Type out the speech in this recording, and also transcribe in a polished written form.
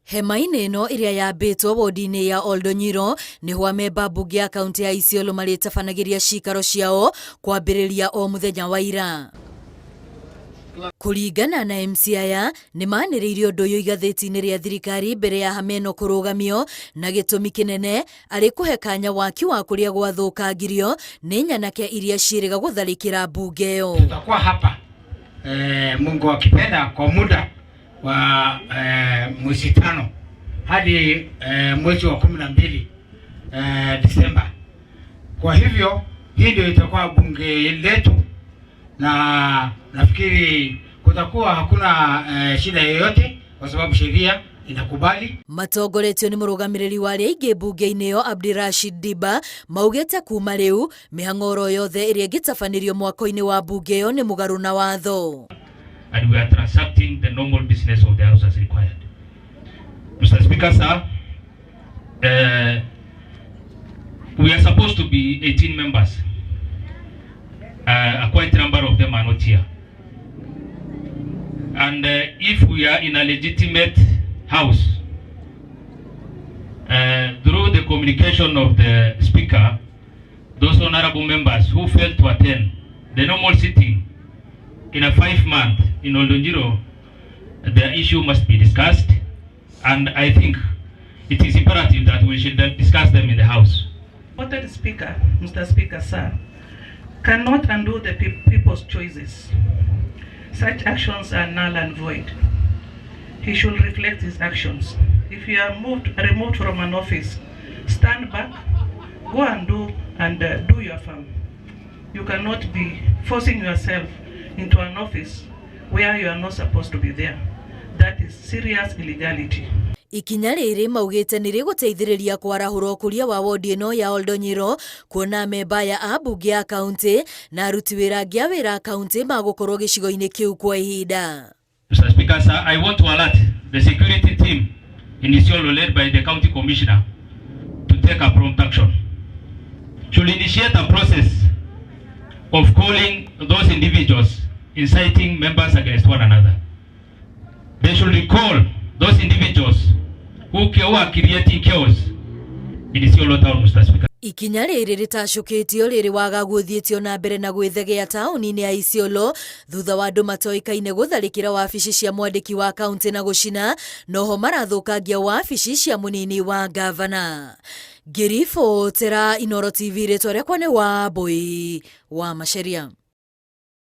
Hema-inĩ ĩno ĩrĩa yambĩtwo wodi-inĩ ya Oldonyiro nĩho amemba mbunge ya kaunti ya Isiolo marĩtabanagĩria cikaro ciao kwambĩrĩria o mũthenya wa ira. Kũringana na MC aya, nĩ manĩrĩirie ũndũ ũyũ igathĩti-inĩ rĩa thirikari mbere ya hama ĩno kũrũgamio na gĩtũmi kĩnene arĩ kũhe kanya waki wa kũrĩa gwathũkangirio nĩ nyanake iria ciĩrĩga gũtharĩkĩra mbunge ĩyo. Tutakuwa hapa eh, Mungu akipenda kwa muda wa eh, mwezi tano hadi eh, mwezi wa 12 eh, Disemba. Kwa hivyo hii ndio itakuwa bunge letu, na nafikiri kutakuwa hakuna eh, shida yoyote kwa sababu sheria inakubali. Matongoretio nĩ mũrũgamĩrĩri wa arĩa aingĩ mbunge-inĩ ĩyo Abdirashid Diba maugĩte kuma rĩu mĩhang'o yothe ĩrĩa ĩngĩtabanĩrio mwako-inĩ wa mbunge ĩyo nĩ mũgarũ na watho. And we are transacting the normal business of the house as required. Mr. Speaker, sir, we are supposed to be 18 members. A quite number of them are not here. And if we are in a legitimate house, through the communication of the Speaker, those honorable members who failed to attend the normal sitting in a 5 month in Oldonyiro, their issue must be discussed, and I think it is imperative that we should discuss them in the house. Voted Speaker, Mr. Speaker, sir, cannot undo the people's choices. Such actions are null and void. He should reflect his actions. If you are removed from an office, stand back, go and do your farm. You cannot be forcing yourself into an office where you are not supposed to be there. That is serious illegality. Ikinya rĩrĩ maugĩte nĩ rĩgũteithĩrĩria kwarahũra ũkũria wa wodi ĩno ya Oldonyiro kuona amemba aya a mbunge ya kaunti na aruti wĩra angĩ a wĩra a kaunti magũkorwo gĩcigo-inĩ kĩu kwa ihinda. Mr. Speaker, sir, I want to alert the security team in Isiolo led by the county commissioner to take a prompt action. Should initiate a process of calling those individuals inciting members against one another. They should recall those individuals who are creating chaos in Isiolo town, Mr. Speaker. Ikinya rĩrĩ rĩtacũkĩtio rĩrĩ wagagu ũthiĩtio na mbere na gwĩthegea taũni-inĩ ya Isiolo thutha wa andũ matoĩkaine gũtharĩkĩra wabici cia mwandĩki wa kaunti na gũcina noho marathũkangia wabici cia mũnini wa ngavana. Ngĩribotera Inooro TV, rĩtwa rĩakwa nĩ Wambui wa Macharia.